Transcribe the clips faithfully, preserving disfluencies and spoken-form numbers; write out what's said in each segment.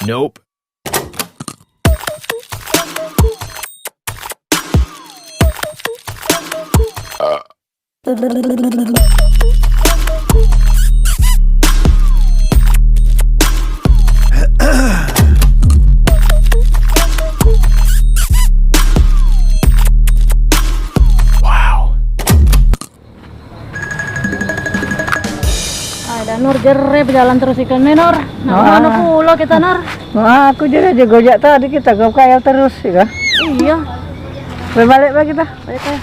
Nope. Wow. Ai, dah, Nur, jere bejalan terus ikam ni, Nur. Nak kemana pulo kita, Nur? Wah, aku jere jugo jak tadi kita ke Kayal terus, ya. Iya. Balik, balik kita. Balik, balik.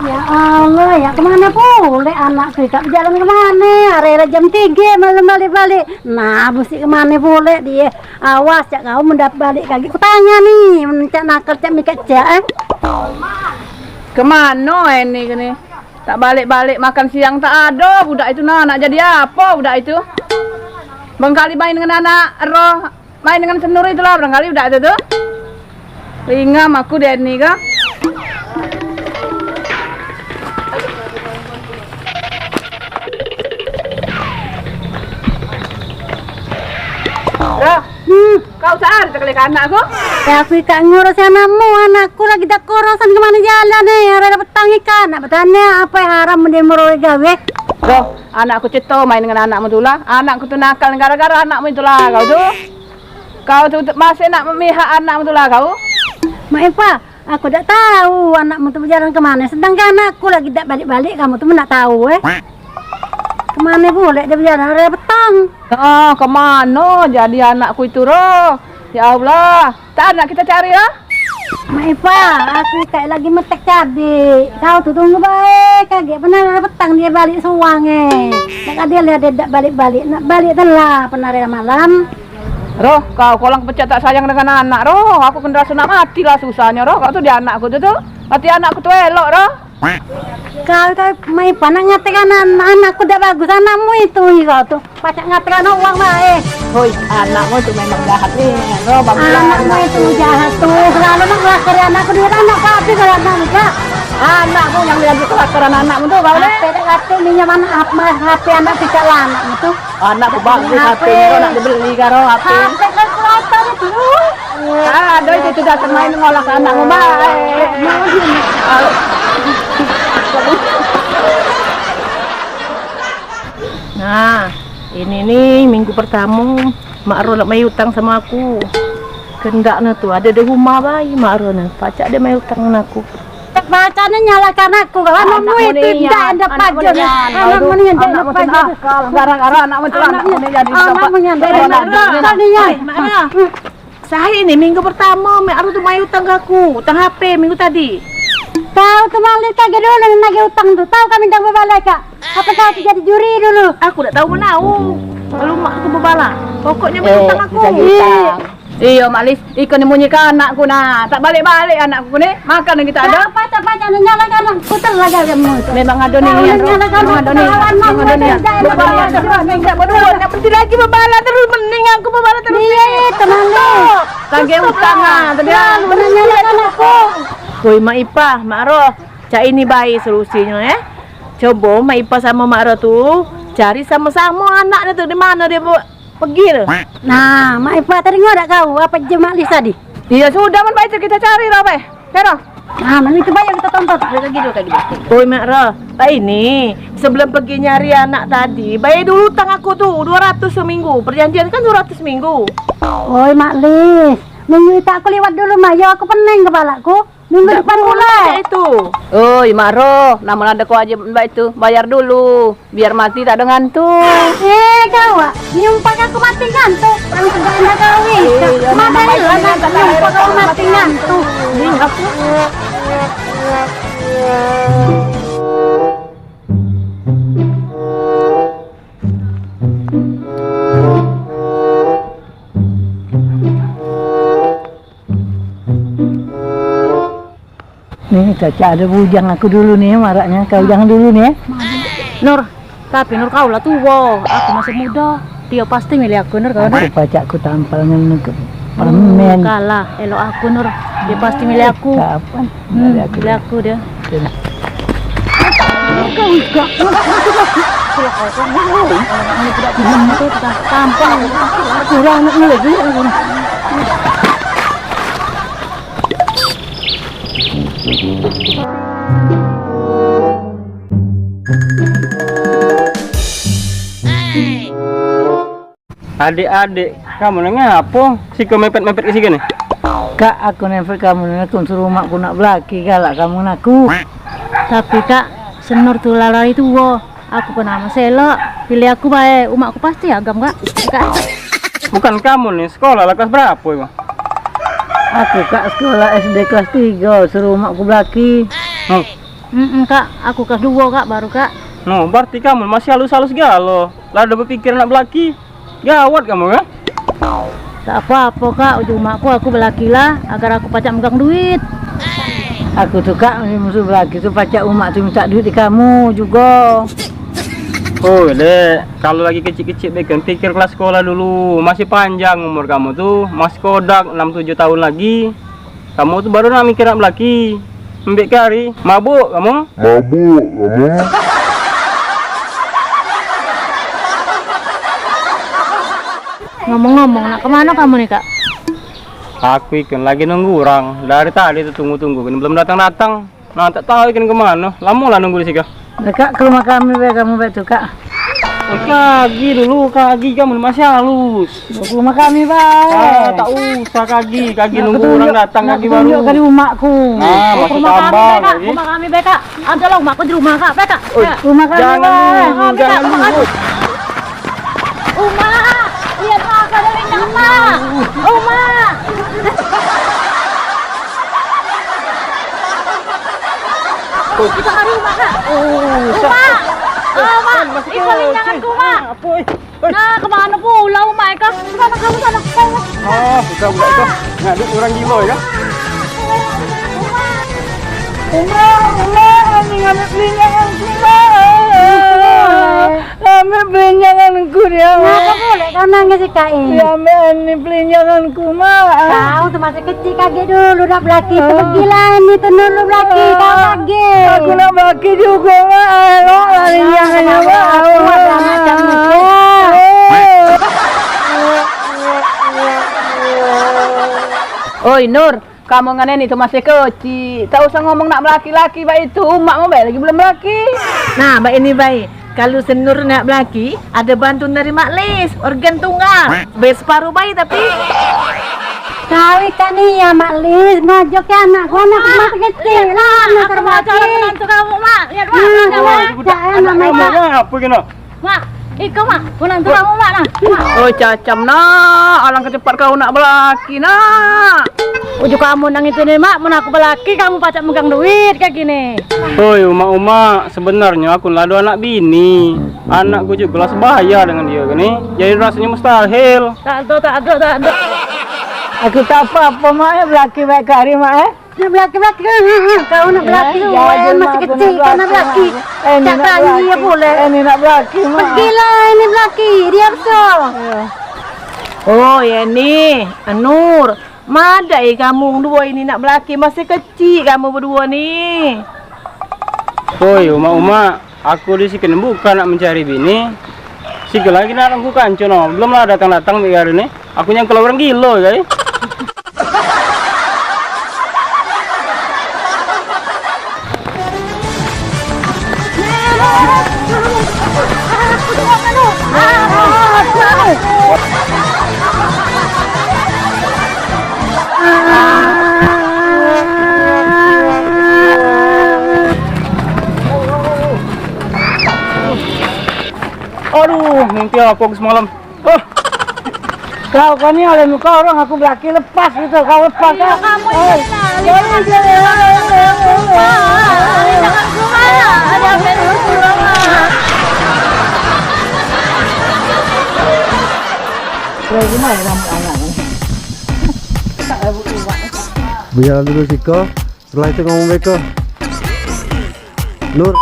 Ya Allah, ya kemana pule anak kita? Bejalan kemana? Hari jam tiga malam balik-balik. Nah, busi kemana pule dia? Awas, cak kau mendapat balik kagek. Kutanya ni, cak nakal, cak mikak, cak, eh. Kemano ini kene? Tak balik-balik, makan siang tak ado budak itu, nah, nak jadi apo budak itu? Bengkali main dengan anak roh, main dengan senur itulah, barangkali budak itu tu. Ringam aku Denny ke. Dah. Hmm. Kau sehari tekelik anakku. Ya, aku ikak ngurus anakmu, anakku lagi dak korosan kemana jalan ni. Hari dah petang ikak, nak betanya apa yang haram dia meroi gawe. Doh, anakku ceto main dengan anakmu tu lah. Anakku tu nakal gara-gara anakmu itulah kau tu. Kau tu masih nak memihak anakmu tu lah kau. Mak Epa, aku dak tahu anakmu tu bejalan ke mana, sedangkan anakku lagi dak balik-balik, kamu tu men dak tahu, eh. Ke mana pule dia bejalan hari petang? Ah, ke mano jadi anakku itu, Roh? Ya Allah, tak nak kita cari, ah? Mak Ipa, aku kayak lagi metek cabe. Kau tu tunggu bae, kagek benar hari petang dia balik suang, eh. Dak ada lah dia dak balik-balik, nak balik telah pernah hari malam. Roh, kau kolang pecak tak sayang dengan anak, Roh. Aku kan rasa nak mati lah susahnya, Roh. Kau tu di anakku tu, tu. Mati anakku tu elok, Roh. Kau tu, Mak Ipa, nak ngatekan an-, anakku dak bagus, anakmu itu, kau tu. Pacak ngatekan wong bae. Hoi, anakmu tu memang jahat ni, Roh. Anakmu itu jahat tu, selalu nak ngelakar anakku, dia anak papi kalau anak muda. Anakmu yang lagi kelakuan anakmu tu, kau ni. Apa dak kata minyak mana, apa, apa anak cicak lah anakmu tu. Anakku bagus H P ni, kau nak dibeli karo H P. H P kan kelapa ni dulu. Ah, ada itu sudah main ngolah ke anakmu bae. Nah, ini ni minggu pertamo Mak Ro nak mai utang samo aku. Kendakne tu ade di rumah bae Mak Ro ne. Pacak dia mai utang dengan aku. Pacakne nyalahkan aku, kalau anakmu itu dak ada pajen. Anakmu ni dak ada pajen. Gara-gara anakmu tu anakmu ni jadi anakmu ni dak ada pajen. Sahih ni minggu pertamo Mak Ro tu mai utang ke aku, utang H P minggu tadi. Kau tu malah kagek dulu nagih utang tu. Tahu kami dak bebalai kak. Apa kau tu jadi juri dulu? Aku dak tahu menau. Kalau mak tu bebalai. Pokoknya mai utang aku. Iyo, Mak Lis, iko ni munyi ke anakku nah. Tak balik-balik anakku ni. Makan lagi tak ada. Apa tak pacak nak nyalahkan anakku telah gawe mu. Memang ada nian, Roh. Memang ada nian. Memang ada nian. Berdua, yang penting lagi bebalas terus, mending aku bebalas terus. Iya, itu mana? Tagih utang ah, tadi. Lalu nak nyalahkan aku. Woi, Mak Ipah, Mak Roh, cak ini bae solusinyo, eh. Cobo Mak Ipah samo Mak Roh tu cari samo-samo anaknyo tu, di mano dio bu-, pegi tu. Nah, Mak Ipah tadi ngodak kau, apo je Mak Lis tadi? Iyo sudah, men bae tu kito cari lah, Peh. Caro. Nah, men itu bae yang kito tonton. Lagi dulu, lagi dulu. Oi, Mak Roh, tak ini, sebelum pegi nyari anak tadi, bayar dulu utang aku tu, duo ratus seminggu. Perjanjian kan duo ratus seminggu. Oi, Mak Lis, minggu itu aku liwat dulu, Mak. Yo, aku pening kepalaku. Minggu depan mulai. Itu. Oi, Mak Roh, namen ade kewajiban bae tu, bayar dulu. Biar mati tak ada ngantuk. Eh, kau, ah, nyumpah aku mati ngantuk. Kalau sudah anda kawin, mati ngantuk. Nyumpah kau mati ngantuk. Nih, Caca ada bujang aku dulu nih, maraknya kau jangan dulu nih. Nur, tapi Nur kau lah tuo, aku masih muda. Dia pasti milih aku, Nur, kau, Nur. Aku pacak aku tampal dengan ke permen. Kalah, elok aku, Nur. Dia pasti milih aku. Kapan? Hmm, milih aku dia. Oke. Kau gak. Tampak kurang anak ni lagi. Adik-adik, kamu ni ngapo? Siko mepet-mepet ke siko ni? Kak, aku nempel kamu ni, aku suruh makku nak belaki, galak kamu ngaku. Tapi, Kak, Senur tu lah lari tuo. Aku pernah selok, pilih aku bae, umakku pasti agam, Kak. Kak. Bukan kamu ni, sekolah lah kelas berapo, Ibu? Aku, Kak, sekolah S D kelas tigo, suruh umakku belaki. Hmm. Mm-mm, Kak, aku kelas duo, Kak, baru, Kak. No, berarti kamu masih halus-halus galo. Lah ado bepikir nak belaki. Gawat kamu, kan? Tak apo-apo, Kak, uji umakku, aku belaki lah, agar aku pacak megang duit. Aku tu, Kak, masih musuh belaki tu pacak umak tu minta duit di kamu jugo. Oh, Dek, kalu lagi kecik-kecik, Dek, kan pikir kelas sekolah dulu. Masih panjang umur kamu tu, masih kodak, enam tujuh tahun lagi. Kamu tu baru nak mikir nak belaki. Mbek kari, mabuk kamu. Mabuk kamu. Ngomong-ngomong, nak kemano kamu ni, Kak? Aku ikon lagi nunggu orang. Dari tadi tu tunggu-tunggu, kini belum datang-datang. Nah, tak tahu ikon kemano. Lamo lah nunggu di sini. Kak, ke rumah kami bae, kamu bae tu, Kak. Oh, kagi dulu, kagi kamu masih halus. Ke rumah kami bae. Ah, tak usah kagi, kagi nunggu orang datang kagi baru. Nak petunjuk kali umakku. Nah, masih tambah kami bae, Kak. Rumah kami bae, Kak. Ado lah umakku di rumah, Kak. Bae, Kak. Oi, rumah kami bae. Jangan dulu, jangan dulu. Umak, lihat, Mak, ada yang nyapa. Umak. Kita hari, Mak, Kak. Oh, Umak. Ah, Mak, ikut linjanganku, Mak. Apo, eh? Nah, kemano pula Umak, Kak? Sana, kamu sana. Ah, susah budak itu. Ngaduk orang gilo, ya. Umak, Umak, ini ngambil pelinjanganku, Umak. Ambek belinjanganku dia. Ngapa boleh kau nangis, Kak, ini? Dia ambek ni belinjanganku, Mak. Kau tu masih kecik, kagek dulu nak belaki. Ah. Pergilah ini tu dulu belaki, kau kagek. Aku nak belaki jugo, Mak. Elok lah belinjangan, Mak. Aku ada macam ni. Oi, Nur. Kamu ngan Eni tu masih kecik, tak usah ngomong nak belaki-laki bae itu, umakmu bae lagi belum belaki. Nah, bae ini bae, kalu Senur nak belaki, ada bantuan dari Mak Lis, organ tunggal, bae separuh bae tapi. Kau ikan ni ya, Mak Lis, ngojok ya anakku, anakku masih kecik lah, nak belaki. Aku mau calon menantu kamu, Mak. Lihat, Mak, Mak, Mak. Anak kamu apa kena? Mak, iko, Mak, menantu kamu, Mak, nah. Mak. Oi, cacam, nak. Alangkah cepat kau nak belaki, nak. Ujuk kamu nang itu ni, Mak, men aku belaki, kamu pacak megang duit kayak gini. Oi, umak-umak, sebenarnyo aku lah ado anak bini. Anakku jugo lah sebaya dengan dio ni. Jadi rasanya mustahil. Tak ada, tak ada, tak ada. Aku tak apa-apa, Mak, eh, belaki baik hari, Mak, eh. Nak belaki, belaki. Kau nak belaki, eh, masih kecik, kau nak belaki. Eh, ni nak belaki. Cak tanya boleh. Eh, ni nak belaki, Mak. Pergilah ini belaki, dia besar. Oh, ya ni, Anur. Madai kamu duo ini nak belaki, masih kecik kamu beduo ni. Oi, umak-umak. Aku di sini bukan nak mencari bini. Siko lagi nak nunggu kanco no. Belum lah datang-datang di hari ni. Aku nyangka orang gilo kali. Aduh, mimpi apa aku semalam? Oh. Kau kan ni oleh muka orang aku belaki lepas gitu. Kau lepas. Iya, kau. Kamu ini. Oi. Ini jangan keluar. Ini jangan keluar. Ada apa yang keluar? Lagi mana rambut anak ni? Bejalan dulu siko. Setelah itu ngomong beko. Nur.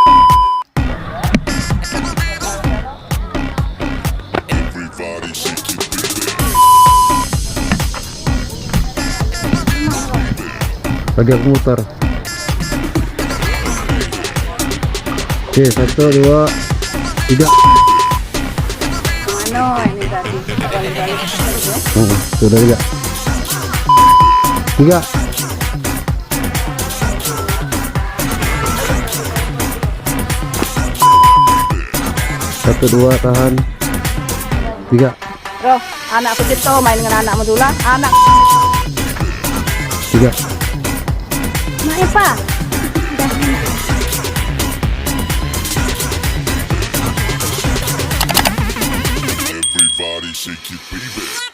Lagi aku muter. Oke, satu, dua, tiga. Mano ini tadi? Balik-balik. Heeh, sudah tiga. Tiga. Satu, dua, tahan. Tiga. Roh, anak pejeto main dengan anak medula, anak. Tiga. Mak Epa. Everybody shake your baby.